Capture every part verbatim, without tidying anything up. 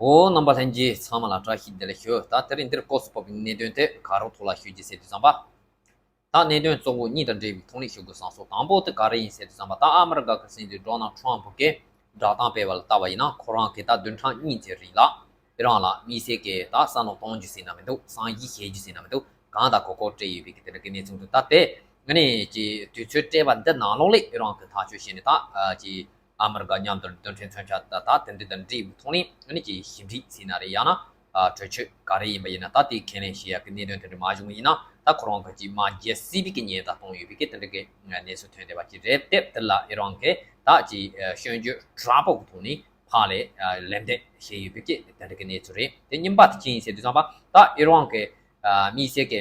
འོ། རྣམ་པ་ལྷན་རྒྱས་ཚང་མ་ལ་བཀྲ་ཤིས་བདེ་ལེགས་ཞུ། ད་དེ་རིང་འདིར་སྐབས་སུ་བབས་པའི་གནད་དོན་དེ་ག་རེ་ཐོག་ལ་ཞུ་རྒྱུ་ཟེར་དུས་ཙམ་པ། ད་གནད་དོན་གཙོ་བོ་གཉིས་དང་འབྲེལ་བའི་ཐོག་ནས་ཞུ་དགོས་བསམ་སོང་། དང་པོ་དེ་ག་རེ་ཡིན་ཟེར་དུས་ཙམ་པ། ད་ཨ་མི་རི་ཀ་གི་སྲིད་འཛིན་ཌོ་ནལ་ཊམ་ཕུ་གིས་བསྒྲགས་གཏམ་སྤེལ་བ་ལ་བལྟས་པ་ཡིན་ན། ཁོ་རང་གིས་ད་བདུན་ཕྲག་གཉིས་ཙམ་རིང་ལ་ཨི་རན་ལ་དམིགས་བསལ་གྱི་ད་བསམ་བློ་གཏོང་རྒྱུ་ཟེར་ན་མི་འདུག་བསམ་ཡིད་བྱེད་རྒྱུ་ཟེར་ན་མི་འདུག་གང་ལྟར་གོ་སྐབས་སྤྲད་ཡོད་པའི་གི་དེ་འདྲ་གི་གནས་ཚུལ་འདུག་ད་དེ་ཨ་ནི་ཀྱི་དུས་ཚོད་སྤྲད་པ་འདི་ནང་ལོགས་ལས་ཨི་རན་གྱིས་ཐག་གཅོད་བྱས་ནས། ད་ཨ་ཀྱི་ཨ་མི་རི་ཀ་མཉམ་དུ་རྡུལ་ཕྲན་མཚོན་ཆ་ད་ད་དེ་འདྲ་དང་འབྲེལ་བའི་ཐོག་ནས་ཨ་ནི་ཀྱི་ཞིབ་འཇུག་ཟེར་ན་རེད། ཡང་ན་ཨ་གྲོས་ཆོད་ག་རེ་ཡིན་པ་ཡིན་ན། ད་དེ་ཁས་ལེན་བྱེད་ཡག་གི་གནད་དོན་དེ་འདྲ་མ་བྱུང་བ་ཡིན་ན། ད་ཁོ་རང་གིས་ཀྱི་དམག་རྒྱག་སྲིད་པའི་གི་ཉེན་བརྡ་གཏོང་ཡོད་པའི་གི་དེ་འདྲ་གི་གནས་ཚུལ་ཐོན་བསྡད་པ་ཅིག་རེད། དེ་དེ་ལ་ཨི་རན་གྱིས་ད་ཀྱི་ཨ་སྐྱོན་བརྗོད་དྲག་པོ་གི་ཐོག་ནས་ཕར་ལ་ཨ་ལན་འདེབས་བྱས་ཡོད་པའི་གི་དེ་འདྲ་གི་གནས་ཚུལ་རེད། དེ་གཉིས་པ་དེ་ཅི་ཡིན་ཟེར་དུས་ཙམ་པ། ད་ཨི་རན་གྱི་ཨ་དམིགས་བསལ་གྱི་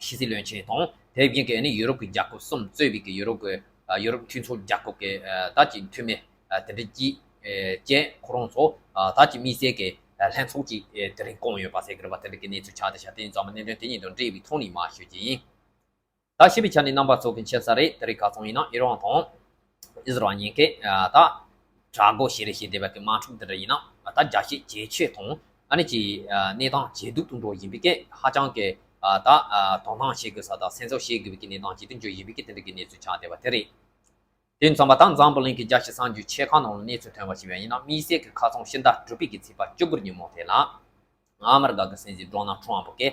ཕྱི་སྲིད་བློན་ཆེན་དང་། དེ་བཞིན་གྱི་ཨ་ནི་ཡུ་རོབ་ཀྱི་རྒྱལ་ཁབ་གསུམ་གཙོས་པའི་གི་ཡུ་རོབ་ཀྱི་ཨ་ཡུ་རོབ་མཐུན་ཚོགས་རྒྱལ་ཁབ་ཀྱི་ཨ་ད་ཀྱི་འཐུས་མི་ཨ་དེ་འདྲ་གྱིས་ཨ་བཅས་ཁོ་རང་ཚོ་ཨ་ད་ཀྱི་དམིགས་བསལ་གྱི་ཨ་ལྷན་ཚོགས་ཅིག་ཨ་དེ་རིང་བསྐོངས་ཡོད་པ་ཟེར་གི་རེད་པ། དེ་འདྲ་གི་གནས་ཚུལ་ཆགས་བསྡད་ཤག་དེ་ཡིན་ཙང་མ་གནད་དོན་དེ་གཉིས་དང་འབྲེལ་བའི་ཐོག་ནས་མར་ཞུ་རྒྱུ་ཡིན། ད་ཞུས་པའི་ཆ་ནས་རྣམ་པ་ཚོ་གི་མཁྱེན་གསལ་རེད། དེ་རིང་ཁ་སང་ཡིན་ན་ཨི་རན་དང་ཨི་ཟི་རལ་གཉིས་ཀས་ཨ་ད་དྲག་རྒོལ་བྱེད་རེས་བྱེད་བསྡད་པ་གི་དམག་འཁྲུག་འདི་འདྲ་ཡིན་ན། ད་རྒྱ་ཆེ་ཇེ་ཆེ་དང་ཨ་ནི་ཀྱི་ཨ་གནས་སྟངས་ཇེ་སྡུག་ཏུ་འགྲོ་བཞིན་པའི་གི་ཧ་ཅང་གི་ཨ་ད་ཨ་དོ་སྣང་བྱེད་དགོས་ས་དང་སེམས་གསོ་བྱེད་དགོས་པའི་གི་གནས་སྟངས་ཅིག་ཏུ་འགྱུར་བཞིན་པའི་གི་དེ་འདྲ་གི་གནས་ཚུལ་ཆགས་བསྡད་པ་དེ་རེད། དེ་ཡིན་ཙང་མ་ད་འཛམ་བུ་གླིང་གི་རྒྱལ་སྤྱི་གསར་འགྱུར་ཆེ་ཁག་ནང་ལ་གནས་ཚུལ་ཐོན་པ་ཞིག་ཡིན་ན། དམིགས་བསལ་གྱི་ཁ་སང་ཕྱི་ཟླ་དྲུག་པའི་གི་ཚེས་པ་བཅུ་དགུ་ཉིན་མོ་དེ་ལ། ཨ་མི་རི་ཀ་གི་སྲིད་འཛིན་ཌོ་ནལ་ཊམ་ཕུ་གིས་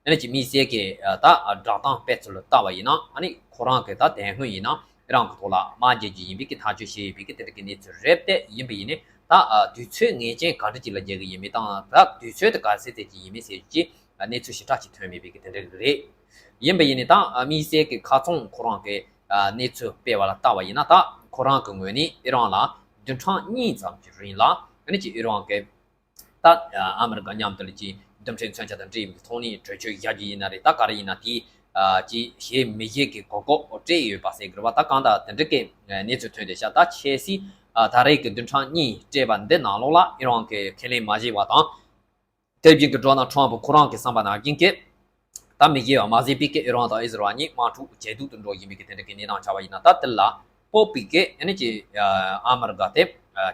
ཨ་ནི་ཀྱི་དམིགས་བསལ་གྱི་ཨ་ད་བསྒྲགས་གཏམ་སྤེལ་ཚུལ་ལ་བལྟས་པ་ཡིན་ན། ཨ་ནི་ཁོ་རང་གིས་ད་དེ་སྔོན་ཡིན་ན་ཨི་རན་གྱི་ཐོག་ལ་དམག་རྒྱག་རྒྱུ་ཡིན་པའི་གི་ཐག་གཅོད་བྱས་ཡོད་པའི་གི་དེ་འདྲ་གི་གནས་ཚུལ་རེད། དེ་ཡིན་པ་ཡིན་ནའི་ད་ཨ་དུས་ཚོད་ངེས་ཅན་ག་འདྲ་ཅིག་ལ་རྒྱག་གི་ཡིན་མིན་དང་། ད་དུས་ཚོད་དེ་ག་ཚོད་ཙམ་ཅིག་ཡིན་མིན་ཟེར་རྒྱུ་ཅིག་གནས་ཚུལ་ཞེ་དྲག་ཅིག་ཐོན་མེད་པའི་གི་དེ་འདྲ་གི་རེད། ཡིན་པ་ཡིན་ནའི་ད་ཨ་དམིགས་བསལ་གྱི་ཁ་སང་ཁོ་རང་གིས་ཨ་གནས་ཚུལ་སྤེལ་བ་ལ་བལྟས་པ་ཡིན་ན། ད་ཁོ་རང་གི་ངོས་ནས་ཨི་རན་ལ་བདུན་ཕྲག་གཉིས་ཙམ་གྱི་རིང་ལ་ཨ་ནི་ཀྱི་ཨི་རན་གྱི་ད་ཨ་མི་རི་ཀ་མཉམ་དུ་ལ་ཀྱི་རྡུལ་ཕྲན་མཚོན་ཆ་དང་འབྲེལ་བའི་ཐོག་ནས་གྲོས་ཆོད་བཞག་རྒྱུ་ཡིན་ན་རེད། ད་ག་རེ་ཡིན་ན་དེ་ཨ་ཀྱི་བྱེད་མི་བྱེད་ཀྱི་གོ་སྐབས་སྤྲད་ཡོད་པ་ཟེར་གི་རེད་པ། ད་གང་ལྟར་དེ་འདྲ་གི་གནས་ཚུལ་ཐོན་བསྡད་ཤག་ད་ཆབ་སྲིད་ཨ་ད་རེས་ཀྱི་བདུན་ཕྲག་གཉིས་སྤྲད་པ་འདི་ནང་ལོགས་ལ་ཨི་རན་གྱིས་ཁས་ལེན་མ་བྱས་པ་དང་། དེ་བཞིན་གྱི་ཌོ་ནལ་ཊམ་ཕུ་ཁོ་རང་གི་བསམ་པ་ནང་བཞིན་གྱི་ད་མི་བྱེད་པ་མ་ཟད་པའི་གི་ཨི་རན་དང་ཨི་ཟི་རལ་གཉིས་དམག་འཁྲུག་ཇེ་སྡུག་ཏུ་འགྲོ་བཞིན་པའི་གི་དེ་འདྲ་གི་གནས་སྟངས་ཆགས་པ་ཡིན་ན། ད་དེ་ལ་སྤོབས་པའི་གི་ཨ་ནི་ཀྱི་ཨ་མི་རི་ཀ་དེ་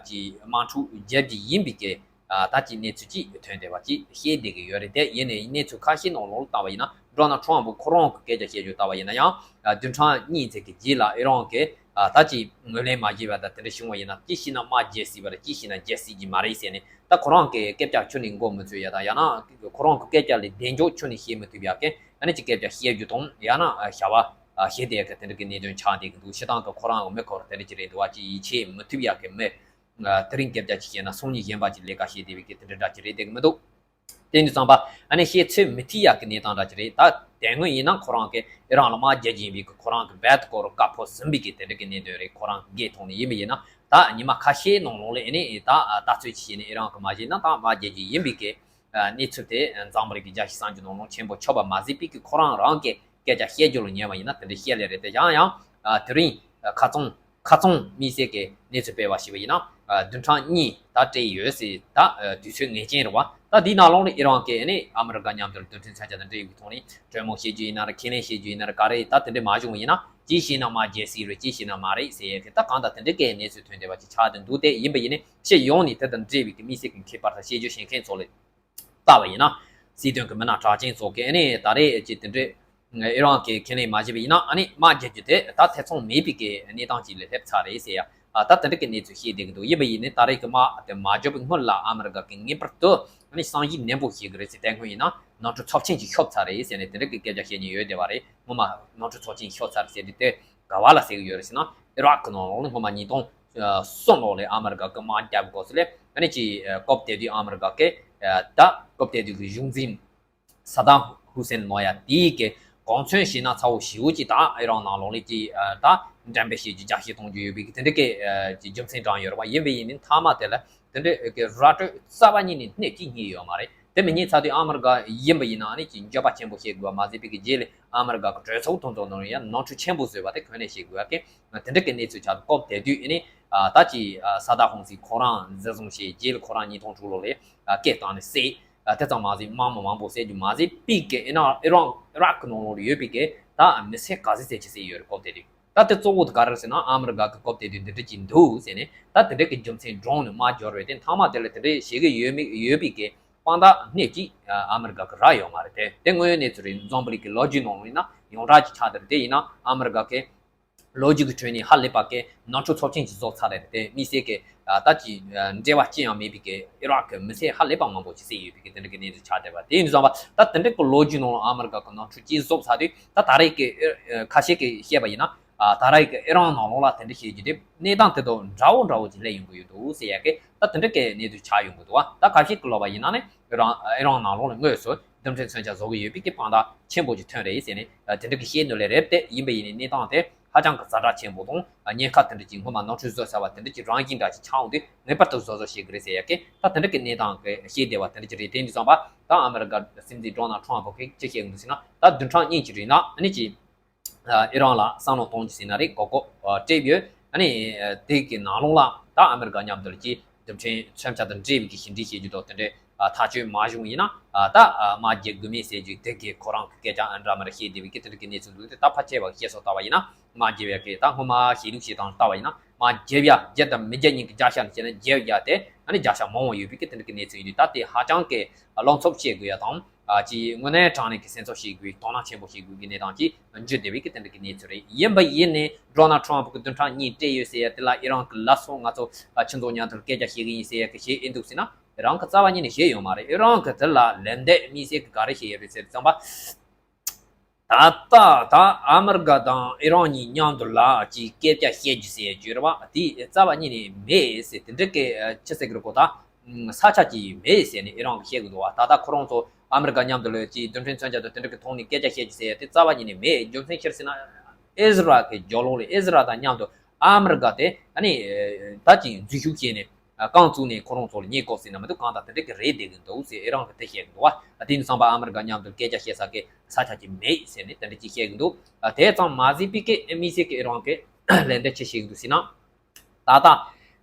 ཀྱི་དམག་འཁྲུག་རྒྱག་རྒྱུ་ཡིན་པའི་གི་ཨ་ད་ཀྱི་གནས་ཚུལ་ཅིག་ཐོན་བསྡད་པ་ཅིག་བཤད་བསྡད་ཀྱི་ཡོད་རེད། དེ་ཡིན་ནའི་གནས་ཚུལ་ཁ་ཤས་ནང་ལོགས་ལ་བལྟས་པ་ཡིན་ན། ཌོ་ནལ་ཊམ་ཕུ་ཁོ་རང་གི་སྐད་ཆ་བཤད་རྒྱུ་བལྟས་པ་ཡིན་ན་ཡང་། ཨ་བདུན་ཕྲག་གཉིས་ཙམ་གྱི་རྗེས་ལ་ཨི་རན་གྱིས་ཨ་ད་ཀྱི་ངོས་ལེན་མ་བྱས་པ་དང་དེ་འདྲ་བྱུང་བ་ཡིན་ན། ཅི་ཞིག་ན་དམག་རྒྱག་སྲིད་པ་རེད། ཅི་ཞིག་ན་རྒྱག་སྲིད་ཀྱི་མ་རེད་ཟེར་ནས། ད་ཁོ་རང་གི་སྐད་ཆ་ཁྱོན་ནས་མགོ་མི་ཚོས་ཡ་དང་། ཡང་ན་ཁོ་རང་གི་སྐད་ཆ་ལས་བདེ་འཇགས་ཁྱོན་ནས་བཤད་མི་ཐུབ་ཡ་གི་ཨ་ནི་ཀྱི་སྐད་ཆ་བཤད་རྒྱུ་དང་། ཡང་ན་ཨ་བྱ་བ་ཨ་བྱེད་བསྡད་ཡ་གི་དེ་འདྲ་གི་གནད་དོན་ཆགས་བསྡད་ཀྱི་འདུག་སྤྱིར་བཏང་གི་ཁོ་རང་གི་མི་སྐོར་དེ་འདྲ་ཅིག་རེད་འདུག་བ། ཅིག་ཡིད་ཆེས་མི་ཐུབ་ཡ་གི་མི། ཨ་དེ་རིང་སྐད་ཆ་ཅིག་བཤད་ན་སང་ཉིན་གཞན་པ་ཅིག་ལས་ཀ་བྱེད་བསྡད་པའི་གི་དེ་འདྲ་འདྲ་ཅིག་རེད་བསྡད་ཀྱི་མི་འདུག་དེ་ནས་བསམ་པ་ཨ་ནི་བཤད་ཚོད་མི་ཐིག་ཡག་གི་གནས་སྟངས་འདྲ་ཅིག་རེད། ད་དེ་སྔོན་ཡིན་ན་ཁོ་རང་གིས་ཨི་རན་ལ་དམག་རྒྱག་རྒྱུ་ཡིན་པའི་གི་ཁོ་རང་གི་རྦད་དེ་སྐོར་བཀའ་ཕོབ་ཟིན་པའི་གི་དེ་འདྲ་གི་གནད་དོན་རེད། ཁོ་རང་གི་སྒེར་ཐོག་ནས་ཡིན་པ་ཡིན་ན། ད་ཉི་མ་ཁ་ཤས་ནང་ལོགས་ལ་ཨ་ནི་ད་ལྟ་ཚོད་ཅིག་བྱས་ནས་ཨི་རན་གིས་མ་བྱས་ན་ད་དམག་རྒྱག་རྒྱུ་ཡིན་པའི་གི་གནས་ཚུལ་དེ་འཛམ་བུ་གླིང་གི་རྒྱལ་སྤྱིའི་གསར་འགྱུར་ནང་ལོགས་ཆེན་པོ་ཆགས་པ་མ་ཟད་པའི་གི་ཁོ་རང་རང་གི་སྐད་ཆ་བཤད་རྒྱུ་ལ་ཉན་པ་ཡིན་ན་དེ་འདྲ་བཤད་ལེ་རེད། དེ་ཡང་ཡང་ཨ་དེ་རིང་ཨ་ཁ་སང་ཁ་སང་དམིགས་བསལ་གྱི་གནས་ཚུལ་སྤེལ་བ་ཞིག་ཡིན་ན། ཨ་བདུན་ཕྲག་གཉིས་ད་སྤྲད་ཡོད་ཟེར། ད་ཨ་དུས་ཚོད་ངེས་ཅན་རེད་བ། ད་འདིའི་ནང་ལོགས་ལ་ཨི་རན་གྱིས་ཨ་ནི་ཨ་མི་རི་ཀ་མཉམ་དུ་རྡུལ་ཕྲན་མཚོན་ཆ་དང་འབྲེལ་བའི་ཐོག་ནས་གྲོས་མོལ་བྱེད་རྒྱུ་ཡིན་ན་རེད། ཁས་ལེན་བྱེད་རྒྱུ་ཡིན་ན་རེད། ག་རེ་ད་དེ་འདྲ་མ་བྱུང་བ་ཡིན་ན། ཅི་ཞིག་ན་དམག་རྒྱག་སྲིད་རེད། ཅི་ཞིག་ན་མ་རེད་ཟེར་ཡས་གི་ད་གང་ལྟར་དེ་འདྲའི་གི་གནས་ཚུལ་ཐོན་བསྡད་པ་ཅིག་ཆགས་བསྡད་འདུག་དེ་ཡིན་པ་ཡིན་ནའི་སྤྱི་ཡོངས་ནས་དེ་དང་འབྲེལ་བའི་གི་དམིགས་བསལ་གྱི་ཁྱད་པར་དང་བཤད་རྒྱུ་བཤད་མཁན་ཚོ་ལ་ལྟ་བ་ཡིན་ན། སྲིད་དོན་གྱི་མི་སྣ་གྲགས་ཅན་ཚོ་གིས་ཨ་ནི་ད་རེས་ཀྱི་དེ་འདྲའི་ཨི་རན་གྱིས་ཁས་ལེན་མ་བྱས་པ་ཡིན་ན། ཨ་ནི་དམག་རྒྱག་རྒྱུ་དེ་ད་ཐེ་ཚོམ་མེད་པའི་གི་གནས་སྟངས་ཅིག་ལ་སླེབས་ཚར་རེད་ཟེར་ཡ། ཨ་ད་དེ་འདྲ་གི་གནས་ཚུལ་བཤད་བསྡད་ཀྱི་འདུག་ཡིན་པ་ཡིན་ནའི་ད་རེས་ཀྱི་དམག་དེ་མ་འཇོག་པའི་སྔོན་ལ་ཨ་མི་རི་ཀ་གིས་ངེས་པར་དུ་ཨ་ནི་བསམ་གཞིག་ནན་པོ་བྱེད་ཀྱི་རེད་ཟེར། དེ་སྔོན་ཡིན་ན་ནོར་འཁྲུལ་ཚབས་ཆེན་ཞིག་ཤོར་ཚར་རེད་ཟེར་ནས་དེ་འདྲ་གི་སྐད་ཆ་བཤད་མཁན་ཡོད་བསྡད་པ་རེད། སྔོན་མ་ནོར་འཁྲུལ་ཚབས་ཆེན་ཤོར་ཚར་ཟེར་དུས་དེ་ག་བ་ལ་ཟེར་གྱི་ཡོད་རེད་ཟེར་ན། ཨི་རག་གི་ནང་ལོགས་ལ་སྔོན་མ་ཉིས་སྟོང་གསུམ་ལོ་ལ་ཨ་མི་རི་ཀ་གི་དམག་རྒྱག་སྐབས་སུ་ལ་ཨ་ནི་ཅིག་སྐབས་དེ་དུས་ཨ་མི་རི་ཀ་གི་ད་སྐབས་དེ་དུས་ཀྱི་གཞུང་འཛིན་ས་དཱམ་ཧུ་སེན་ལབ་ཡ་དེའི་གི་གོ་མཚོན་བྱས་ན་ཚ་བོ་ཞེ་པོ་ཅིག་ད་ཨི་རན་ནང་ལོགས་ལ་ཅིག་ད་འགྲེམས་སྤེལ་བྱེད་རྒྱུ་རྒྱ་སྐྱེད་གཏོང་རྒྱུ་ཡོད་པའི་གི་དེ་འདྲ་གི་ཅིག་རྒྱུ་མཚན་དྲངས་ཡོད་རེད་བ། ཡིན་པ་ཡིན་ནའི་མཐའ་མ་དེ་ལ་དེ་འདྲ་གི་ར་སྤྲོད་རྩ་བ་ཉིད་ནས་སྣེ་གཅིག་རྙེད་ཡོད་མ་རེད། དེ་མི་རྙེད་ཚར་དུས་ཨ་མི་རི་ཀ་ཡིན་པ་ཡིན་ན་ཨ་ནི་ཅིག་འགྱོད་པ་ཆེན་པོ་བྱེད་དགོས་པ་མ་ཟད་པའི་གི་རྗེས་ལ་ཨ་མི་རི་ཀ་གི་གྲོས་ཚོགས་དེ་ཚོ་ནང་ཡང་ནོར་འཁྲུལ་ཆེན་པོ་བཟོས་པ་དེ་གོ་གནས་བྱེད་དགོས་ཡ་གི་དེ་འདྲ་གི་གནས་ཚུལ་ཆགས་འདུག་སྐབས་དེ་དུས་ཨ་ནི་ད་ཅིག་ས་དཱམ་ཧུ་སེན་ཁོ་རང་འཛིན་བཟུང་བྱས། རྗེས་ལ་ཁོ་རང་ཉིས་སྟོང་དྲུག་ལོ་ལ་སྐད་བཏང་ནས་བསད། དེ་ཙམ་མ་ཟད་དམག་མི་མང་པོ་བསད་རྒྱུ་མ་ཟད་པའི་གི་ཨ་ནི་ཨི་རན་ཨི་རག་གི་ནང་ལོགས་ལ་ཡོད་པའི་གི་ད་མི་སེར་ག་ཚོད་ཙམ་ཅིག་བསད་ཡོད་རེད། སྐབས་དེ་དུས། ད་དེ་གཙོ་བོ་དེ་ག་རེ་ཟེར་ན། ཨ་མི་རི་ཀ་གི་སྐབས་དེ་དུས་འདི་འདྲ་ཅིག་འདུག་ཟེར་ནས། ད་དེ་འདྲ་གི་རྒྱུ་མཚན་བགྲངས་ནས་མར་འབྱོར་བས། དེ་མཐའ་མ་དེ་ལ་དེ་འདྲ་བྱེད་ཀྱི་ཡོད་མེད་ཡོད་པའི་གི་དཔང་རྟགས་སྣེ་གཅིག་ཨ་མི་རི་ཀ་གི་རག་ཡོད་མ་རེད། དེ་དེ་དངོས་ཡོད་གནས་ཚུལ་རེད། འཛམ་བུ་གླིང་གི་ལོ་རྒྱུས་ནང་ཡིན་ན་ཡོངས་གྲགས་ཀྱི་ཆ་དེ་རེད། དེ་ཡིན་ན་ཨ་མི་རི་ཀ་གི་ལོ་རྒྱུས་ཀྱི་ཁྲོད་ནས་ཧ་ལས་པ་གི་ནོར་འཁྲུལ་ཚབས་ཆེན་ཅིག་བཟོ་ཚར་རེད། དེ་དམིགས་བསལ་གྱི་ཨ་ད་ཅི་ཨ་འབྲེལ་བ་ཅི་ཡང་མེད་པའི་གི་ཨི་རག་གི་མི་སེར་ཧ་ལས་པ་མང་པོ་ཅིག་བསད་ཡོད་པའི་གི་དེ་འདྲ་གི་གནས་ཚུལ་ཆགས་བསྡད་པ་དེ་ཡིན་དུས་ཙམ་པ། ད་དེ་འདྲ་གི་ལོ་རྒྱུས་ནང་ལ་ཨ་མི་རི་ཀ་གི་ནོར་འཁྲུལ་ཅིག་བཟོ་ཚར་དུས། ད་ད་རེས་ཀྱི་ཨི་ཨ་ཁ་ཤས་ཀྱིས་བཤད་པ་ཡིན་ན། ཨ་ད་རེས་ཀྱི་ཨི་རན་ནང་ལོགས་ལ་དེ་འདྲ་བྱེད་རྒྱུ་དེ་གནས་སྟངས་དེ་དང་འདྲ་བོ་འདྲ་བོ་ཅིག་སླེབས་ཡོང་གི་ཡོད་འདུག་ཟེར་ཡ་གི་ད་དེ་འདྲ་གི་གནས་ཚུལ་ཆགས་ཡོང་གི་འདུག་བ། ད་ཁ་ཤས་ཀྱིས་ལབ་པ་ཡིན་ན་ནི། ཨི་རན་ཨི་རན་ནང་ལོགས་ལ་དངོས་སུ་རྡུལ་ཕྲན་མཚོན་ཆ་བཟོ་གི་ཡོད་པའི་གི་དཔང་རྟགས་ཆེན་པོ་ཅིག་ཐོན་རེད་ཟེར་ནས་ཨ་དེ་འདྲ་གི་བཤད་ནོ་ལས་རེད། དེ་ཡིན་པ་ཡིན་ནའི་གནས་སྟངས་དེ་ཧ་ཅང་གི་ཛ་དྲག་ཆེན་པོ་དང་། ཨ་ཉེན་ཁ་དེ་འདྲ་ཅིག་སྔོན་མ་ནོར་འཁྲུལ་བཟོས་ཚར་བ་དེ་འདྲ་ཅིག་རང་བཞིན་འདྲ་ཅིག་ཆགས་འོང་དུས། ངེས་པར་དུ་བཟོ་བཟོ་བྱེད་གི་རེད་ཟེར་ཡ་གི་ད་དེ་འདྲ་གི་གནས་སྟངས་གི་བཤད་བསྡད་པ་དེ་འདྲ་ཅིག་རེད། དེ་ཡིན་དུས་ཙམ་པ། ད་ཨ་མི་རི་ཀ་སྲིད་འཛིན་ཌོ་ནལ་ཊམ་ཕུ་གིས་ཅི་བཤད་གི་འདུག་ཟེར་ན། ད་བདུན་ཕྲག་གཉིས་ཀྱི་རིང་ལ་ཨ་ནི་ཅིག་ཨ་ཨི་རན་ལ་བསམ་བློ་གཏོང་རྒྱུ་ཟེར་ན་རེད། གོ་སྐབས་ཨ་སྤྲད་ཡོད། ཨ་ནི་ཨ་དེ་གི་ནང་ལོགས་ལ་ད་ཨ་མི་རི་ཀ་མཉམ་དུ་ལ་ཅིག་རྡུལ་ཕྲན་མཚོན་ཆ་དང་འབྲེལ་བའི་གི་ཞི་འགྲིག་བྱེད་རྒྱུ་དང་དེ་འདྲའི་ཨ་ཐག་གཅོད་མ་བྱུང་ཡིན་ན། ཨ་ད་ཨ་མར་རྒྱག་དགོས་མེད་ཟེར་རྒྱུ་དེ་གི་ཁོ་རང་གི་སྐད་ཆ་ཨ་འདྲ་མི་འདྲ་བཤད་བསྡད་པའི་གི་དེ་འདྲ་གི་གནས་ཚུལ་འདུག་སྟེ། ད་ཕལ་ཆེ་བ་གི་བཤད་སྲོལ་ལྟ་བ་ཡིན་ན། མར་རྒྱབ་ཡ་གི་ད་སྔོན་མ་བཤད་ལུགས་བཤད་སྟངས་ལྟ་བ་ཡིན་ན། མར་རྒྱབ་ཡ་རྒྱབ་དང་མི་རྒྱབ་གཉིས་ཀྱི་རྒྱབ་ཤ་ནི་བྱས་ན། རྒྱབ་ཡ་དེ་ཨ་ནི་རྒྱབ་ཤ་མང་བ་ཡོད་པའི་གི་དེ་འདྲ་གི་གནས་ཚུལ་ཡིན་དུས། ད་དེ་ཧ་ཅང་གི་བློ་འཚབ་བྱེད་དགོས་ཡ་དང་། ཨ་ཅིག་དངོས་གནས་དྲང་གནས་ཀྱི་སེམས་འཚབ་བྱེད་དགོས་པའི་དོ་སྣང་ཆེན་པོ་བྱེད་དགོས་ཀྱི་གནས་སྟངས་ཅིག་འགྱུར་བསྡད་པའི་གི་དེ་འདྲ་གི་གནས་ཚུལ་རེད། ཡིན་པ་ཡིན་ནའི་ཌོ་ནལ་ཊམ་ཕུ་གི་བདུན་ཕྲག་གཉིས་སྤྲད་ཡོད་ཟེར་ཡ་དེ་ལ་ཨི་རན་གི་ལབ་སོང་། ང་ཚོ་ཨ་ཁྱེད་ཚོ་མཉམ་དུ་སྐད་ཆ་བཤད་གི་ཡིན་ཟེར་ཡ་གི་བཤད་ཨེ་འདུག་ཟེར་ན། ཨི་རན་གི་རྩ་བ་ཉིད་ནས་བཤད་ཡོད་མ་རེད། ཨི་རན་གི་དེ་ལ་ལན་འདེབས་དམིགས་བསལ་གི་ག་རེ་བཤད་ཡོད་རེད་ཟེར་ཙམ་པ། ད་ལྟ་ད་ཨ་མི་རི་ཀ་དང་ཨི་རན་གཉིས་མཉམ་དུ་ལ་ཅིག་སྐད་ཆ་བཤད་རྒྱུ་ཟེར་ཡ་རྒྱུ་རེད་བ། དེ་རྩ་བ་ཉིད་ནས་མེད་ཟེར། དེ་འདྲ་གི་ཨ་ཅི་ཟེར་གི་རེད་གོ། ད་ས་ཆ་ཅིག་མེད་ཟེར་ནས་ཨི་རན་གི་བཤད་གི་འདུག་བ། ད་ལྟ་ཁོ་རང་ཚོ་ཨ་མི་རི་ཀ་མཉམ་དུ་ལ་ཅིག་རྡུལ་ཕྲན་མཚོན་ཆ་དང་དེ་འདྲ་གི་ཐོག་ནས་སྐད་ཆ་བཤད་རྒྱུ་ཟེར་ཡ་དེ་རྩ་བ་ཉིད་ནས་མེད། རྒྱུ་མཚན་ཅི་རེད་ཟེར་ན། ཨི་ཟི་རལ་གི་རྒྱབ་ལོགས་ལ་ཨི་ཟི་རལ་དང་མཉམ་དུ་ཨ་མི་རི་ཀ་དེ་ཨ་ནི་ད་ཅིག་འཛུལ་ཞུགས་བྱས་ནས། ཨ་རྐང་བཙུགས་ནས་ཁོ་རང་ཚོ་ལ་ཉེས་སྐོར་ཟེར་ན་མི་འདུག། གང་ལྟར་དེ་འདྲ་གི་རེད་བསྡད་གི་འདུག་ཟེར་ཨི་རན་གི་དེ་བཤད་གི་འདུག་བ། དེ་ནས་བསམ་པ་ཨ་མི་རི་ཀ་མཉམ་དུ་སྐད་ཆ་བཤད་ས་གི་ས་ཆ་ཅིག་མེད་ཟེར་ནས་དེ་འདྲ་ཅིག་བཤད་གི་འདུག། ཨ་དེ་ཙམ་མ་ཟད་པའི་གི་དམིགས་བསལ་གི་ཨི་རན་གི་ལན་འདེབས་ཅི་བྱེད་གི་འདུག་ཟེར་ན། ད་ལྟ་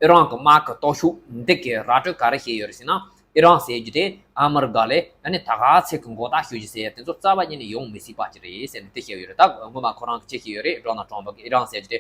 ཨི་རན་གི་དམག་གི་སྟོབས་ཤུགས་འདི་གི་ར་སྤྲོད་ག་རེ་བྱས་ཡོད་རེད་ཟེར་ན། ཨི་རན་ཟེར་རྒྱུ་དེ་ཨ་མི་རི་ཀ་ལ་ཨ་ནི་ད་ག་ཚད་གི་མགོ་བཏགས་ཞུ་རྒྱུ་ཟེར་ཡ་དེ་ཚོ་རྩ་བ་ཉིད་ནས་ཡོང་མི་སྲིད་པ་ཅིག་རེད་ཟེར་ནས་དེ་བཤད་ཡོད་རེད། ད་སྔོན་མ་ཁོ་རང་གི་ཅི་བཤད་ཡོད་རེད། ཌོ་ནལ་ཊམ་ཕུ་གི་ཨི་རན་ཟེར་རྒྱུ་དེ།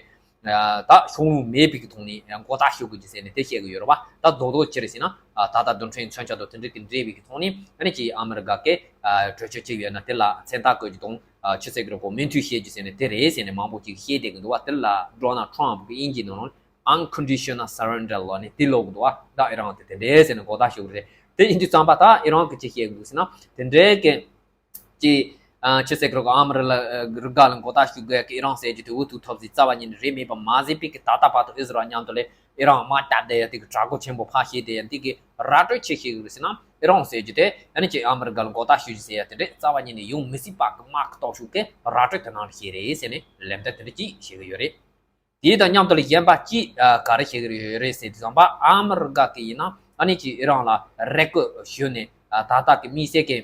ཨ་ད་ཤོང་ལུགས་མེད་པའི་གི་ཐོག་ནས་མགོ་བཏགས་ཞུ་དགོས་ཀྱི་ཟེར་ནས་དེ་བཤད་གི་ཡོད་རེད་བ། ད་རྡོག་རྡོག་ཅི་རེད་ཟེར་ན། ཨ་ད་ལྟ་རྡུལ་ཕྲན་མཚོན་ཆ་དང་དེ་འདྲ་གི་འབྲེལ་བའི་གི་ཐོག་ནས་ཨ་ནི་ཅིག་ཨ་མི་རི་ཀ་གི་ཨ་གྲོས་ཆོད་ཅིག་ཡོད་ན་དེ་ལ་མཚན་རྟགས་བཀོད་རྒྱུ་དང་། ཨ་ཅི་ཟེར་གི་རེད་གོ། མོས་མཐུན་བྱེད་རྒྱུ་ཟེར་ནས་དེ་རེད་ཟེར་ནས་མང་པོ་ཅིག་བཤད་བསྡད་གི་འདུག་བ། དེ་ལ་ཌོ་ནལ་ཊམ་ཕུ་གི་དབྱིན་ཇིའི་ནང་ལ་Unconditional Surrender ལབ་ནས་དེ་ལབ་གི་འདུག་བ། ད་ཨི་རན་དེ་དེ་འདྲས་ཟེར་ནས་མགོ་བཏགས་ཞུ་གི་རེད། དེ་ཡིན་དུས་ཙམ་པ་ད་ཨི་རན་གི་ཅི་བཤད་གི་འདུག་ཟེར་ན། དེ་འདྲས་གི་ཅེས། ཨ་ཅི་ཟེར་གི་རེད་གོ། ཨ་མི་རི་ཀ་ལ་མགོ་བཏགས་ཞུ་དགོས་ཀྱི་ཨི་རན་ཟེར་རྒྱུ་དེ་འུ་ཐུག་ཐབས་ཟིག་རྩ་བ་ཉིད་ནས་རེད་མེད་པ་མ་ཟད་པའི་གི་ད་ལྟ་བར་དུ་ཨི་ཟི་རལ་མཉམ་དུ་ལས་ཨི་རན་དམག་རྒྱག་བསྡད་ཡ་དེ་གི་དྲག་རྒོལ་ཆེན་པོ་ཕར་བྱས་བསྡད་ཡ་འདི་གི་ར་སྤྲོད་ཅི་བྱེད་གི་རེད་ཟེར་ན། ཨི་རན་ཟེར་རྒྱུ་དེ་ཨ་ནི་ཅིག་ཨ་མི་རི་ཀ་ལ་མགོ་བཏགས་ཞུ་རྒྱུ་ཟེར་ཡ་དེ་འདྲས་རྩ་བ་ཉིད་ནས་ཡོང་མི་སྲིད་པ་གི་དམག་གི་སྟོབས་ཤུགས་གི་ར་སྤྲོད་དེ་ནང་ལ་བྱས་རེད་ཟེར་ནས་ལན་བརྡ་དེ་འདྲ་ཅིག་བྱེད་གི་ཡོད་རེད། དེ་དང་མཉམ་དུ་ལ་གཞན་པ་ཅིག་ཨ་ག་རེ་བྱེད་གི་ཡོད་རེད་ཟེར་དུས་ཙམ་པ། ཨ་མི་རི་ཀ་གི་ཡིན་ན་ཨ་ནི་ཅིག་ཨི་རན་ལ་རེ་སྐུལ་ཞུས་ནས། ཨ་ད་ལྟ་གི་དམིགས་བསལ་གི་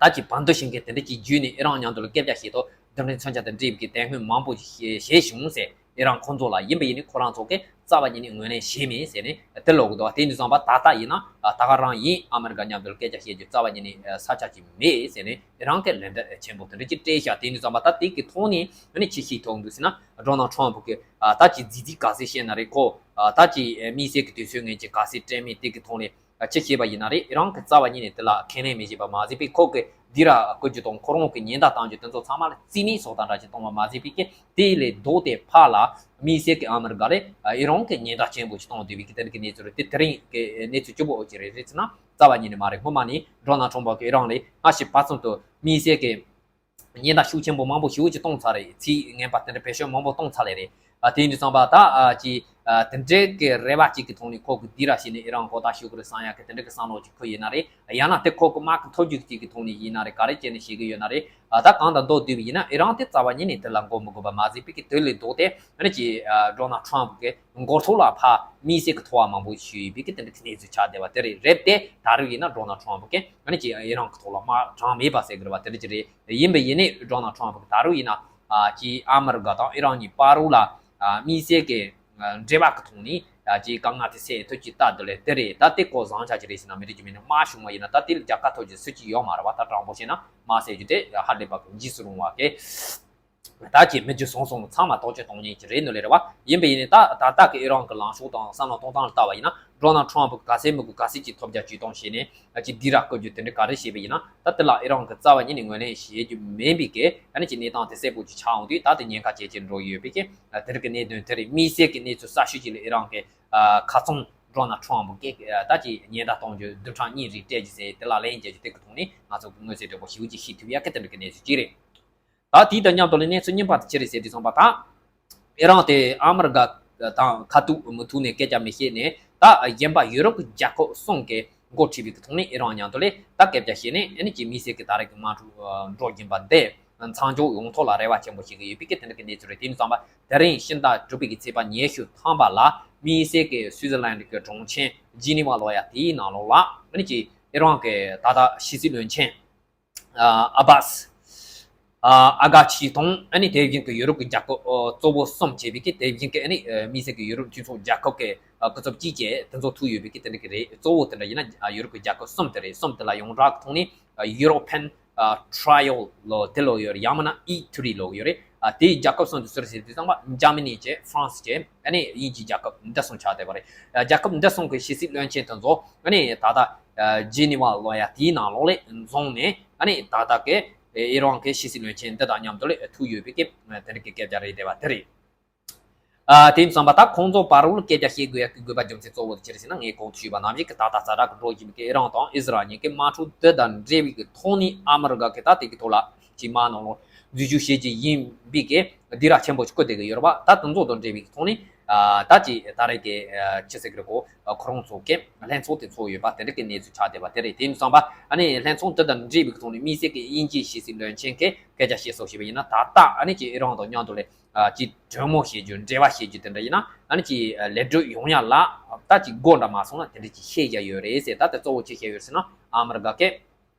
ད་ཅིག་བར་འདུམ་བྱེད་མཁན་དེ་འདྲ་ཅིག་བརྒྱུད་ནས་ཨི་རན་མཉམ་དུ་ལ་སྐད་ཆ་བཤད་དོ། རྡུལ་ཕྲན་མཚོན་ཆ་དང་འབྲེལ་བའི་གི་དེ་སྔོན་མང་པོ་ཞིག་བྱས་བྱུང་ཟེར། ཨི་རན་ཁོང་ཚོ་ལ་ཡིན་པ་ཡིན་ནི་ཁོ་རང་ཚོ་གི་རྩ་བ་ཉིད་ནས་ངོས་ལེན་བྱས་མེད་ཟེར་ནས་དེ་ལབ་གི་འདུག་བ། དེ་ཡིན་དུས་ཙམ་པ་ད་ལྟ་ཡིན་ན་ཨ་ད་ག་རང་ཡིན། ཨ་མི་རི་ཀ་མཉམ་དུ་ལ་སྐད་ཆ་བཤད་རྒྱུ་རྩ་བ་ཉིད་ནས་ཨ་ས་ཆ་ཅིག་མེད་ཟེར་ནས་ཨི་རན་གི་ལན་བརྡ་ཆེན་པོ་དེ་འདྲ་ཅིག་སྤྲད་ཤག། དེ་ཡིན་དུས་ཙམ་པ་ད་དེ་གི་ཐོག་ནས་ཨ་ནི་ཅི་ཞིག་ཐོག་འདུག་ཟེར་ན། ཌོ་ནལ་ཊམ་ཕུ་གི་ཨ་ད་ཅིག་རྫིག་རྫིག་ག་ཚོད་བཤད་ན་རེད། ཁོ་ཨ་ད་ཅིག་དམིགས་བསལ་གི་དུས་ཚོད་ངན་ཅིག་ག་ཚོད་སྤྲད་མེད་དེ་གི་ཐོག་ནས། ཅི་བྱས་པ་ཡིན་ན་རེད། ཨི་རན་གི་རྩ་བ་ཉིད་ནས་དེ་ལ་ཁས་ལེན་མི་བྱེད་པ་མ་ཟད་པའི་ཁོ་གི་སྡིགས་ར་བསྐུལ་རྒྱུ་དང་ཁོ་རང་གི་ཉེན་བརྡ་བཏང་རྒྱུ་དེ་ཚོ་ཚང་མ་ལ་རྩིས་མེད་སོགས་དང་འདྲ་ཅིག་གཏོང་བ་མ་ཟད་པའི་གི་དེ་ལས་ལྡོག་སྟེ་ཕར་ལ་དམིགས་བསལ་གི་ཨ་མི་རི་ཀ་ལས་ཨི་རན་གི་ཉེན་བརྡ་ཆེན་པོ་ཞིག་གཏོང་བསྡད་པའི་གི་དེ་འདྲ་གི་གནས་ཚུལ་རེད། དེ་དེ་རིང་གི་གནས་ཚུལ་གཅིག་པོ་ཨོ་ཅི་རེད་རེད་ཟེར་ན་རྩ་བ་ཉིད་ནས་མ་རེད། སྔོན་མ་ནས་ཌོ་ནལ་ཊམ་ཕུ་གི་ཨི་རན་ལས་སྔ་ཕྱི་བར་གསུམ་དུ་དམིགས་བསལ་གི་ཉེན་བརྡ་ཤུགས་ཆེན་པོ་མང་པོ་ཞེ་པོ་ཅིག་གཏོང་ཚར་རེད། ཚིག་ངན་པ་དེ་འདྲ་བེད་སྤྱོད་མང་པོ་གཏོང་ཚར་ལེ་རེད། ཨ་དེ་ཡིན་དུས་ཙམ་པ་ད་ཨ་ཅི་ཨ་དེ་འདྲའི་གི་རེ་བ་ཅིག་གི་ཐོག་ནས་ཁོ་གི་སྡིགས་ར་བྱས་ནས་ཨི་རན་མགོ་བཏགས་ཞུ་གི་རེད་བསམ་ཡག་གི་དེ་འདྲ་གི་བསམ་བློ་ཅིག་ཁོ་ཡིན་ན་རེད། ཡང་ན་དེ་ཁོ་གི་དམག་གི་མཐོ་རྒྱུགས་ཅིག་གི་ཐོག་ནས་ཡིན་ན་རེད། ག་རེ་བྱས་ནས་བྱེད་གི་ཡོད་ན་རེད། ཨ་ད་གང་དང་མདོ་བསྡུས་པ་ཡིན་ན་ཨི་རན་དེ་རྩ་བ་ཉིད་ནས་དེ་ལ་མགོ་མི་སྒུར་བ་མ་ཟད་པའི་གི་དེ་ལས་ལྡོག་སྟེ་ཨ་ནི་ཅི་ཨ་ཌོ་ནལ་ཊམ་ཕུ་གི་མགོ་ཐོག་ལ་ཕར་དམིགས་བསལ་གི་ཐོ་བ་མང་པོ་ཞུས་ཡོད་པའི་གི་དེ་འདྲ་གི་གནས་ཚུལ་ཆགས་བསྡད་པ་དེ་རེད། རེད་དེ་ད་རུང་ཡིན་ན་ཌོ་ནལ་ཊམ་ཕུ་གི་ཨ་ནི་ཅི་ཨི་རན་གི་ཐོག་ལ་དམག་གྲངས་མེད་པ་ཟེར་གི་རེད་བ། དེ་འདྲ་ཅིག་རེད། ཡིན་པ་ཡིན་ནའི་ཌོ་ནལ་ཊམ་ཕུ་གི་ད་རུང་ཡིན་ན་ཨ་ཅི་ཨ་མི་རི་ཀ་དང་ཨི་རན་གཉིས་བར་དུ་ལ་ཨ་དམིགས་བསལ་གི་ཨ་འབྲེལ་བ་གི་ཐོག་ནས་ཨ་ཅི་དཀའ་ངལ་དེ་སེལ་ཐུབ་ཀྱི་རྟགས་དེ་ལས་དེ་རེད། ད་དེ་ཁོ་བཟང་ཆ་ཅིག་རེད་ཟེར་ན་མི་འགྲིག་རྒྱུ་མེད་ན། དམག་ཞུགས་མ་ཡིན་ན་ད་དེ་ལ་རྒྱལ་ཁ་ཐོབ་རྒྱུ་སུ་གཅིག་ཡོད་མ་རེད་བ། ད་དྲང་པོ་བཤད་ན་དམག་ཟེར་རྒྱུ་དེ་ཧ་ལས་པ་གི་འཇིགས་སུ་རུང་བ་གི། ད་ཀྱི་མི་རྒྱུ་སོང་སོང་ཚང་མ་ཐག་གཅོད་གཏོང་མཁན་ཅིག་རེད་ནོ་ལེ་རེད་བ། ཡིན་པ་ཡིན་ནའི་ད་ད་ལྟ་གི་ཨི་རན་གི་ལངས་ཕྱོགས་དང་བསམ་བློ་གཏོང་སྟངས་ལ་ལྟ་བ་ཡིན་ན། ཌོ་ནལ་ཊམ་ཕི་གི་ག་ཚད་མི་དགོས་ག་ཚད་ཀྱི་ཐོབ་རྒྱ་ཇུས་གཏོང་བྱས་ནས་ཨ་ཅིག་སྡིགས་ར་བསྐུལ་རྒྱུ་དེ་འདྲ་ག་རེ་བྱས་པ་ཡིན་ན། ད་དེ་ལ་ཨི་རན་གི་རྩ་བ་ཉིད་ནས་ངོས་ལེན་བྱེད་རྒྱུ་མིན་པའི་གི་ཨ་ནི་ཅིག་གནས་སྟངས་དེ་གསལ་པོ་ཅིག་ཆགས་འོང་དུས། ད་དེ་ཉེན་ཁ་ཇེ་ཆེར་འགྲོ་ཡོད་པའི་གི་དེ་རིགས་ཀྱི་གནད་དོན་དེ་རེད། དམིགས་བསལ་གྱི་གནས་ཚུལ་གསར་ཤོས་ཅིག་ལ་ཨི་རན་གི་ཁ་ཚོན་ཌོ་ནལ་ཊམ་ཕི་གི་ད་ཅིག་ཉེན་བརྡ་གཏོང་རྒྱུ་བདུན་ཕྲག་གཉིས་རིང་སྤྲད་རྒྱུ་ཟེར་དེ་ལ་ལན་རྒྱག་རྒྱུ་དེ་གི་ཐོག་ནས་ང་ཚོ་གི་མངོན་གསལ་དོད་པོ་ཞེ་པོ་ཅིག་ཤེས་ཐུབ་ཡ་གི་དེ་འདྲ་གི་གནས་ཚུལ་ཅིག་རེད། ད་དེའི་དང་མཉམ་དུ་ལ་གནས་ཚུལ་རྙིང་པ་དེ་ཅི་རེད་ཟེར་དུས་ཙམ་པ། ད་ཨི་རན་དེ་ཨ་མི་རི་ཀ་དང་ཁ་ཐུག་མི་ཐུག་ནས་སྐད་ཆ་མི་བཤད་ནས། ད་གཞན་པ་ཡུ་རོབ་ཀྱི་རྒྱལ་ཁབ་གསུམ་གྱིས་འགོ་ཁྲིད་པའི་གི་ཐོག་ནས་ཨི་རན་མཉམ་དུ་ལས་ད་སྐད་ཆ་བཤད་ནས། ཨ་ནི་ཅིག་དམིགས་བསལ་གྱི་ད་རེས་ཀྱི་དམག་འཁྲུག་འགྲོ་བཞིན་པ་འདི་མཚམས་འཇོག་ཡོང་ཐབས་ལ་རེ་བ་ཆེན་པོ་བྱེད་ཀྱི་ཡོད་པའི་གི་དེ་འདྲ་གི་གནས་ཚུལ་རེད། དེ་ཡིན་ཙམ་པ་དེ་རིང་ཕྱི་ཟླ་དྲུག་པའི་གི་ཚེས་པ་ཉི་ཤུ་ཐམ་པ་ལ་དམིགས་བསལ་གྱི་སུའུ་ཛར་ལན་གྱི་གྲོང་ཁྱེར་ཇི་ནི་ཝ་ལབ་ཡ་དེའི་ནང་ལོགས་ལ། ཨ་ནི་ཅིག་ཨི་རན་གྱི་ད་ལྟ་ཕྱི་སྲིད་བློན་ཆེན་ཨ་ཨ་བྷ་སི་ཨ་ཨ་གྷ་ཆི་དང་། ཨ་ནི་དེ་བཞིན་གྱི་ཡུ་རོབ་ཀྱི་རྒྱལ་ཁབ་ཨ་གཙོ་བོ་གསུམ་བྱས་པའི་གི་དེ་བཞིན་གྱི་ཨ་ནི་ཨ་དམིགས་བསལ་གྱི་ཡུ་རོབ་མཐུན་ཚོགས་རྒྱལ་ཁབ་ཀྱི་ཨ་སྐུ་ཚབ་བཅས་ཀྱིས་དེ་ཚོ་ཐུག་ཡོད་པའི་གི་དེ་འདྲ་གི་རེད། གཙོ་བོ་དེ་འདྲ་ཡིན་ན་ཨ་ཡུ་རོབ་ཀྱི་རྒྱལ་ཁབ་གསུམ་དེ་རེད། གསུམ་དེ་ལ་ཡོངས་གྲགས་ཀྱི་ཐོག་ནས་ཨ་ཡུ་རོ་པན་ཨ་ཊི་རི་ཡོ་ལབ་དེ་ལབ་ཡོད་རེད། ཡང་མིན་ན་ཨི་ཐི་རི་ལབ་ཡོད་རེད། ཨ་དེའི་རྒྱལ་ཁབ་གསུམ་དེ་སུ་རེད་ཟེར་དུས་ཙམ་པ་འཇར་མ་ནི་བྱས། ཧྥ་རན་སི་བྱས། ཨ་ནི་དབྱིན་ཇིའི་རྒྱལ་ཁབ་འདི་གསུམ་ཆགས་བསྡད་པ་རེད། ཨ་རྒྱལ་ཁབ་འདི་གསུམ་གྱི་ཕྱི་སྲིད་བློན་ཆེན་དེ་ཚོ་ཨ་ནི་ད་ལྟ་ཨ་ཇི་ནི་ཝ་ལབ་ཡ་དེའི་ནང་ལོགས་ལ་འཛོམས་ནས། ཨ་ནི་ད་ལྟ་གི་ཨི་རན་གྱི་ཕྱི་སྲིད་བློན་ཆེན་འདི་དང་མཉམ་དུ་ལ་ཐུག་ཡོད་པའི་གི་དེ་འདྲ་གི་སྐད་ཆ་རེད་བསྡད་པ་དེ་རེད། ཨ་དེ་ཡིན་ཙམ་པ་ད་ཁོང་ཚོ་བར་དུ་སྐད་ཆ་བཤད་དགོས་ཡ་གི་དགོས་པ་རྒྱུ་མཚན་གཙོ་བོ་དེ་ཅི་རེད་ཟེར་ན། ངས་གོང་དུ་ཞུས་པ་ནང་བཞིན་གི་ད་ལྟ་ཛ་དྲག་གི་འགྲོ་བཞིན་པའི་གི་ཨི་རན་དང་ཨི་ཟི་རལ་གཉིས་ཀྱི་དམག་འཁྲུག་འདི་དང་འབྲེལ་བའི་གི་ཐོག་ནས་ཨ་མི་རི་ཀ་གིས་ད་དེ་གི་ཐོག་ལ་ཅིག་དམག་ནང་ལོགས་འཛུལ་ཞུགས་བྱེད་ཀྱི་ཡིན་པའི་གི་སྡིགས་ར་ཆེན་པོ་ཞིག་བསྐུལ་བསྡད་ཀྱི་ཡོད་རེད་པ། ད་དེ་ཚོ་དང་འབྲེལ་བའི་གི་ཐོག་ནས་ཨ་ད་ཅིག་ད་རེས་ཀྱི་ཨ་ཅི་ཟེར་གི་རེད་གོ། ཨ་ཁོ་རང་ཚོ་གི་ལྷན་ཚོགས་དེ་ཚོགས་ཡོད་པ་དེ་འདྲ་གི་གནས་ཚུལ་ཆགས་བསྡད་པ་དེ་རེད། དེ་ཡིན་ཙམ་པ་ཨ་ནི་ལྷན་ཚོགས་འདི་དང་འབྲེལ་བའི་གི་ཐོག་ནས་དམིགས་བསལ་གྱི་དབྱིན་ཇིའི་ཕྱི་སྲིད་བློན་ཆེན་གྱིས་སྐད་ཆ་བཤད་སོགས་བྱས་པ་ཡིན་ན། ད་ལྟ་ཨ་ནི་ཅིག་ཨི་རན་དང་མཉམ་དུ་ལ་ཨ་ཅིག་གྲོས་མོལ་བྱེད་རྒྱུ། འབྲེལ་བ་བྱེད་རྒྱུ་དེ་འདྲ་ཡིན་ན། ཨ་ནི་ཅིག་ལེགས་གྲུབ་ཡོང་ཡ་ལ་ད་ཅིག་སྒོ་འདྲ་མ་སོང་ན་དེ་འདྲ་ཅིག་བཤད་བཞག་ཡོད་རེད་ཟེར། ད་དེ་གཙོ་བོ་ཅི་བཤད་ཡོད་ཟེར་ན། ཨ་མི་རི་ཀ་གི་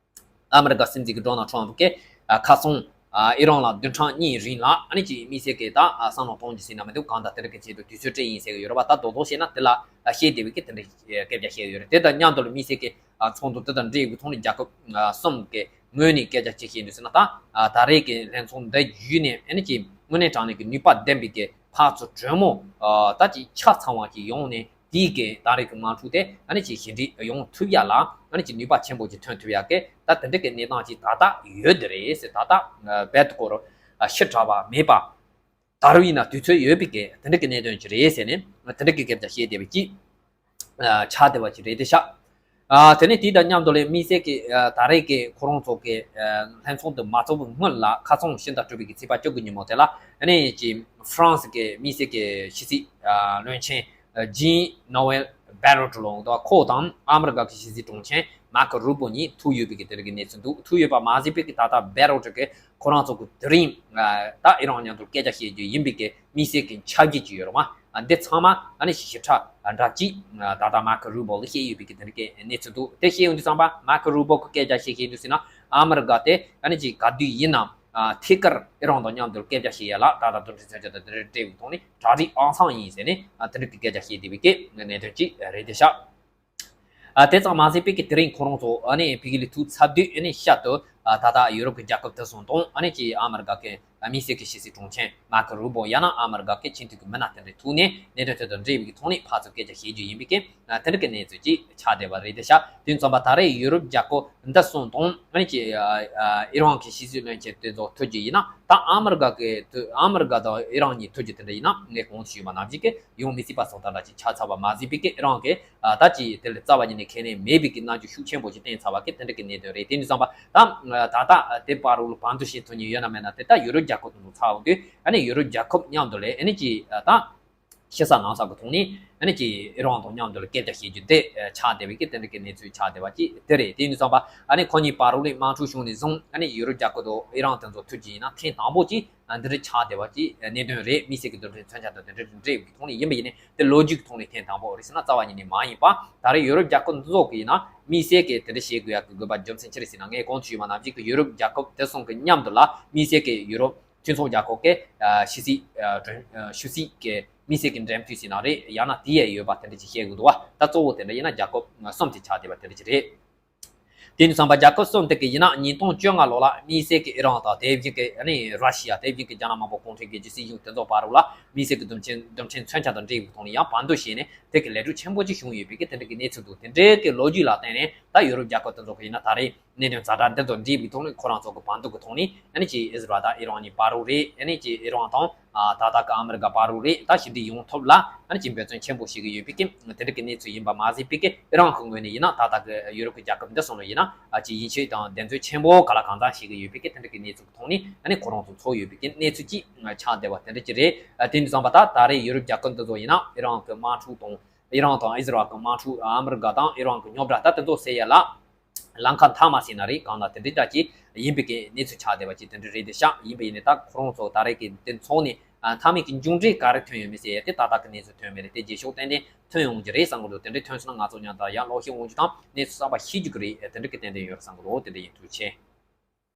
ཨ་མི་རི་ཀ་སྲིད་འཛིན་གྱི་ཌོ་ནལ་ཊམ་ཕི་གིས་ཨ་ཁ་སང་ཨ་ཨི་རན་ལ་བདུན་ཕྲག་གཉིས་རིང་ལ་ཨ་ནི་ཅིག་དམིགས་བསལ་གྱི་ད་ཨ་བསམ་བློ་གཏོང་རྒྱུ་ཟེར་ན་མི་འདུག། གང་ལྟར་དེ་རིང་གི་ཆེད་དུ་དུས་ཚོད་སྤྲད་ཡིན་ཟེར་གྱི་ཡོད་རེད་པ། ད་རྡོག་རྡོག་བཤད་ན་དེ་ལ་ཨ་བཤད་བསྡད་པའི་གི་དེ་འདྲ་སྐད་ཆ་བཤད་ཡོད་རེད། དེ་དང་མཉམ་དུ་ལ་དམིགས་བསལ་གྱི་ཨ་ཚོགས་འདུ་དེ་དང་འབྲེལ་བའི་ཐོག་ནས་རྒྱལ་ཁབ་ཨ་གསུམ་གྱི་ངོས་ནས་སྐད་ཆ་ཅི་བཤད་འདུག་ཟེར་ན། ད་ཨ་ད་རེས་ཀྱི་ལྷན་ཚོགས་འདི་བརྒྱུད་ནས་ཨ་ནི་ཅིག་དངོས་གནས་དྲང་གནས་ཀྱི་ནུས་པ་ལྡན་པའི་གི་ཕར་ཚུར་གྲོས་མོལ་ཨ་ད་ཅིག་ཆ་ཚང་བ་ཅིག་ཡོང་ནས། དེའི་གི་ད་རེས་ཀྱི་དམག་འཁྲུག་དེ་ཨ་ནི་ཅིག་ཞི་འགྲིག་ཡོང་ཐུབ་ཡ་ལ་ཨ་ནི་ཅིག་ནུས་པ་ཆེན་པོ་ཅིག་ཐོན་ཐུབ་ཡ་གི་ད་དེ་འདྲ་གི་གནས་སྟངས་ཅིག་ད་ལྟ་ཡོད་དེ་རེད་ཟེར། ད་ལྟ་རྦད་དེ་ཁོ་རང་ཞེ་དྲག་པ་མེད་པ། ད་རུང་ཡིན་ན་དུས་ཚོད་ཡོད་པའི་གི་དེ་འདྲ་གི་གནད་དོན་ཅིག་རེད་ཟེར་ནས་དེ་འདྲ་གི་སྐད་ཆ་བཤད་བསྡད་པ་ཅིག་ཆགས་བསྡད་པ་ཅིག་རེད་དེ་ཤག། ཨ་དེ་ནས་དེ་དང་མཉམ་དུ་ལས་དམིགས་བསལ་གྱི་ཨ་ད་རེས་ཀྱི་ཁོ་རང་ཚོ་གི་ཨ་ལྷན་ཚོགས་འདི་མ་ཚོགས་པའི་སྔོན་ལ་ཁ་སང་ཕྱི་ཟླ་དྲུག་པའི་གི་ཚེས་པ་བཅུ་དགུ་ཉིན་མོ་དེ་ལ་ཨ་ནི་ཅིག་ཧྥ་རན་སི་གི་དམིགས་བསལ་གྱི་ཕྱི་སྲིད་ཨ་བློན་ཆེན་ཨ་ཇིན་ནོ་ཝེལ་བེ་རོ་ཊི་ལབ་འདུག། ཁོ་དང་ཨ་མི་རི་ཀ་གི་ཕྱི་སྲིད་དྲུང་ཆེན་མར་ཁོ་རུ་བྷོ་གཉིས་ཐུག་ཡོད་པའི་གི་དེ་རིགས་གནས་ཚུལ་འདུག། ཐུག་ཡོད་པ་མ་ཟད་པའི་གི་ད་ལྟ་བེ་རོ་ཊི་གི་ཁོ་རང་ཚོ་གི་དེ་རིང་ཨ་ད་ཨི་རན་མཉམ་དུ་སྐད་ཆ་བཤད་རྒྱུ་ཡིན་པའི་གི་དམིགས་བསལ་གྱི་འཆར་གཞི་ཅིག་ཡོད་རེད་མ། ཨ་འདི་ཚང་མ་ཨ་ནི་ཞིབ་ཕྲ་འདྲ་ཅིག་ད་ལྟ་མར་ཁོ་རུ་བྷོ་ལ་བཤད་ཡོད་པའི་གི་དེ་འདྲ་གི་གནས་ཚུལ་འདུག། དེ་བཤད་ཡོང་དུས་ཙམ་པ་མར་ཁོ་རུ་བྷོ་གི་སྐད་ཆ་བཤད་བཤད་དུས་ཟེར་ན། ཨ་མི་རི་ཀ་དེ་ཨ་ནི་ཅིག་ག་དུས་ཡིན་ནའང་ཨ་ཐད་ཀར་ཨི་རན་དང་མཉམ་དུ་སྐད་ཆ་བཤད་ཡ་ལ་ད་ལྟ་རྡུལ་ཕྲན་མཚོན་ཆ་དང་དེ་འདྲ་སྤྲད་པའི་ཐོག་ནས་གྲ་སྒྲིག་ཨང་སང་ཡིན་ཟེར་ནས་ཨ་དེ་འདྲ་གི་སྐད་ཆ་བཤད་བསྡད་པའི་གི་གནད་དོན་ཅིག་རེད་དེ་ཤག། ཨ་དེ་ཙམ་མ་ཟད་པའི་གི་དེ་རིང་ཁོ་རང་ཚོ་ཨ་ནི་ཕ་གི་ལ་ཐུག་ཚར་དུས་ཨ་ནི་ཤར་དུ་ཨ་ད་ལྟ་ཡུ་རོབ་ཀྱི་རྒྱལ་ཁབ་དེ་གསུམ་དང་ཨ་ནི་ཅིག་ཨ་མི་རི་ཀ་གི་དམིགས་བསལ་གྱི་ཕྱི་སྲིད་དྲུང་ཆེན་མར་ཁོ་རུ་བྷོ་ཡང་ན་ཨ་མི་རི་ཀ་གི་ཆེས་མཐོའི་གི་མི་སྣ་དེ་འདྲ་ཐུག་ནས་གནད་དོན་དེ་དང་འབྲེལ་བའི་གི་ཐོག་ནས་ཕར་ཚུར་སྐད་ཆ་བཤད་རྒྱུ་ཡིན་པའི་གི་ཨ་དེ་འདྲ་གི་གནས་ཚུལ་ཅིག་ཆགས་བསྡད་པ་རེད་དེ་ཤག། དེ་ཙམ་པ་ད་རེས་ཡུ་རོབ་རྒྱལ་ཁབ་འདི་གསུམ་དང་ཨ་ནི་ཅིག་ཨ་ཨ་ཨི་རན་གྱི་ཕྱི་སྲིད་བློན་ཆེན་དེ་ཚོ་ཐུག་རྒྱུ་ཡིན་ན། ད་ཨ་མི་རི་ཀ་གི་ཨ་མི་རི་ཀ་དང་ཨི་རན་གཉིས་ཐུག་རྒྱུ་དེ་འདྲ་ཡིན་ན་ངས་གོང་དུ་ཞུས་པ་ནང་བཞིན་གི་ཡོང་མི་སྲིད་པ་སོགས་དང་འདྲ་ཅིག་ཆགས་ཚར་བ་མ་ཟད་པའི་གི་ཨི་རན་གྱི་ཨ་ད་ཅིག་དེ་ལ་རྩ་བ་ཉིད་ནས་ཁས་ལེན་མེད་པའི་གི་རྣམ་འགྱུར་ཤུགས་ཆེན་པོ་ཞིག་བསྟན་ཚར་བ་གི་དེ་འདྲ་གི་གནད་དོན་རེད། དེ་ནི་བསམ་པ་ད་ད་ལྟ་དེ་བར་དུ་བར་འདུམ་བྱེད་ཐུབ་མཁན་ཡོད་ན་མེད་ན་དེ་ད་ཡུ་རོབ་རྒྱལ་ཁབ་དེ་ཚོ་ཚར་འོང་དུས་ཨ་ནི་ཡུ་རོབ་རྒྱལ་ཁབ་མཉམ་དུ་ལས་ཨ་ནི་ཅིག་ད་ཕྱི་ས་ནང་ས་གི་ཐོག་ནས་ཨ་ནི་ཅིག་ཨི་རན་དང་མཉམ་དུ་ལ་སྐད་ཆ་བཤད་རྒྱུ་དེ་ཆགས་བསྡད་པའི་གི་དེ་འདྲ་གི་གནས་ཚུལ་ཆགས་བསྡད་པ་ཅིག་དེ་རེད། དེ་ནི་བསམ་པ་ཨ་ནི་ཁོ་གཉིས་བར་དུ་ལས་དམག་འཁྲུག་བྱུང་ནས་བཟུང་ཨ་ནི་ཡུ་རོབ་རྒྱལ་ཁབ་དང་ཨི་རན་དེ་ཚོ་ཐུག་རྒྱུ་ཡིན་ན་ཐེངས་དང་པོ་ཅིག་འདི་འདྲ་ཆགས་བསྡད་པ་ཅིག་གནད་དོན་རེད། དམིགས་བསལ་གྱི་རྡུལ་ཕྲན་མཚོན་ཆ་དང་དེ་འདྲ་འབྲེལ་བའི་ཐོག་ནས་ཡིན་པ་ཡིན་ནའི་དེ་ལོ་རྒྱུས་ཀྱི་ཐོག་ནས་ཐེངས་དང་པོ་རེད་ཟེར་ན་རྩ་བ་ཉིད་ནས་མ་ཡིན་པ། ད་རེས་ཡུ་རོབ་རྒྱལ་ཁབ་འདི་ཚོ་གི་ཡིན་ན་དམིགས་བསལ་གྱི་དེ་འདྲ་བྱེད་དགོས་ཡག་གི་དགོས་པ་རྒྱུ་མཚན་ཅི་རེད་ཟེར་ན། ངས་གོང་དུ་ཞུས་པ་ནང་བཞིན་གྱི་ཡུ་རོབ་རྒྱལ་ཁབ་དེ་གསུམ་གྱི་མཉམ་དུ་ལ་དམིགས་བསལ་གྱི་ཡུ་རོབ་མཐུན་ཚོགས་རྒྱལ་ཁབ་ཀྱི་ཨ་ཕྱི་སྲིད་ཨ་དྲུང་ཨ་ཕྱི་སྲིད་ཀྱི་དམིགས་བསལ་གྱི་འབྲེལ་མཐུད་ཟེར་ན་རེད། ཡང་ན་དེ་ཡང་ཡོད་པ་དེ་འདྲ་ཅིག་བཤད་དགོས་འདུག་བ། ད་གཙོ་བོ་དེ་འདྲ་ཡིན་ན་རྒྱལ་ཁབ་གསུམ་དེ་ཆགས་བསྡད་པ་དེ་འདྲ་ཅིག་རེད། དེ་ནས་བསམ་པ་རྒྱལ་ཁབ་གསུམ་དེ་གི་ཡིན་ན་ཉིས་སྟོང་བཅོ་ལྔ་ལོ་ལ་དམིགས་བསལ་གྱི་ཨི་རན་དང་དེ་བཞིན་གྱི་ཨ་ནི་ར་ཤི་ཡ། དེ་བཞིན་གྱི་རྒྱ་ནག་དམར་པོ་གུང་ཁྲན་རྒྱལ་གྱི་སྲིད་གཞུང་དེ་ཚོ་བར་རུ་ལ་དམིགས་བསལ་གྱི་རྡུལ་ཕྲན་རྡུལ་ཕྲན་མཚོན་ཆ་དང་འབྲེལ་བའི་ཐོག་ནས་ཡང་བར་འདུམ་བྱས་ནས་དེ་གི་ལས་འགུལ་ཆེན་པོ་ཅིག་བྱུང་ཡོད་པའི་གི་དེ་འདྲ་གི་གནས་ཚུལ་འདུག་དེ་འདྲའི་གི་ལོ་རྒྱུས་ལ་བརྟེན་ནས་ད་ཡུ་རོབ་རྒྱལ་ཁབ་དེ་ཚོ་གི་ཡིན་ན་ད་རེས་གནད་དོན་ཛ་དྲག་འདི་ཚོ་འདྲིས་པའི་ཐོག་ནས་ཁོ་རང་ཚོ་གི་བར་འདུམ་གི་ཐོག་ནས་ཨ་ནི་ཅིག་ཨི་ཟི་རལ་དང་ཨི་རན་གཉིས་བར་རུ་རེད། ཨ་ནི་ཅིག་ཨི་རན་དང་ཨ་ད་ལྟ་གི་ཨ་མི་རི་ཀ་བར་རུ་རེད། ད་ཞི་འགྲིག་ཡོང་ཐབས་ལ་ཨ་ནི་ཅིག་འབད་བརྩོན་ཆེན་པོ་བྱེད་ཀྱི་ཡོད་པའི་གི་དེ་འདྲ་གི་གནས་ཚུལ་ཡིན་པ་མ་ཟད་པའི་གི་ཨི་རན་གི་ངོས་ནས་ཡིན་ན་ད་ལྟ་གི་ཡུ་རོབ་ཀྱི་རྒྱལ་ཁབ་འདི་སོགས་ལ་ཡིན་ན་ཨ་ཅིག་ཡིད་ཆེས་དང་འབད་བརྩོན་ཆེན་པོ་ག་ལ་གང་འཚམ་བྱེད་ཀྱི་ཡོད་པའི་གི་དེ་འདྲ་གི་གནས་ཚུལ་གི་ཐོག་ནས་ཨ་ནི་ཁོ་རང་ཚོ་ཚོགས་ཡོད་པའི་གི་གནས་ཚུལ་ཅིག་ཆགས་བསྡད་པ་དེ་འདྲ་ཅིག་རེད། ཨ་དེ་འདྲ་བསམ་པ་ད་ད་རེས་ཡུ་རོབ་རྒྱལ་ཁབ་འདི་ཚོ་ཡིན་ན་ཨི་རན་གི་དམག་འཁྲུག་དང་ཨི་རན་དང་ཨི་ཟི་རལ་གི་དམག་འཁྲུག་ཨ་མི་རི་ཀ་དང་ཨི་རན་གི་རྙོག་དྲ་ད་དེ་ཚོ་སེལ་ཡ་ལ་ལམ་ཁ་མཐའ་མ་ཟིན་ན་རེད། གང་ལ་དེ་འདྲའི་འདྲ་ཅིག་ཡིན་པའི་གི་གནས་ཚུལ་ཆགས་བསྡད་པ་ཅིག་དེ་འདྲ་རེད་དེ་ཤག་ཡིན་པ་ཡིན་ནའི་ད་ཁོ་རང་ཚོ་ད་རེས་ཀྱི་དེ་ཚོགས་ནས་ཨ་མཐའ་མའི་གི་མཇུག་འབྲས་ག་རེ་ཐོན་ཡོད་མེད་ཟེར་ཡ་དེ་ཏག་ཏག་གི་གནས་ཚུལ་ཐོན་མེད་རེད། དེ་རྗེས་ཕྱོགས་ཏན་ཏན་ཐོན་ཡོང་གི་རེད་བསམ་གི་འདུག་དེ་འདྲ་ཐོན་སོང་ན་ང་ཚོ་མཉམ་དུ་ཡང་ཀློག་ཤེས་འོང་རྒྱུ་དང་གནས་ཚུལ་གསར་པ་ཤེས་རྒྱུ་གི་རེད། དེ་འདྲ་གི་ཏན་ཏན་ཡོད་རེད་བསམ་གི་འདུག་དེ་འདྲ་ཡིན། ཐུགས་རྗེ་ཆེ།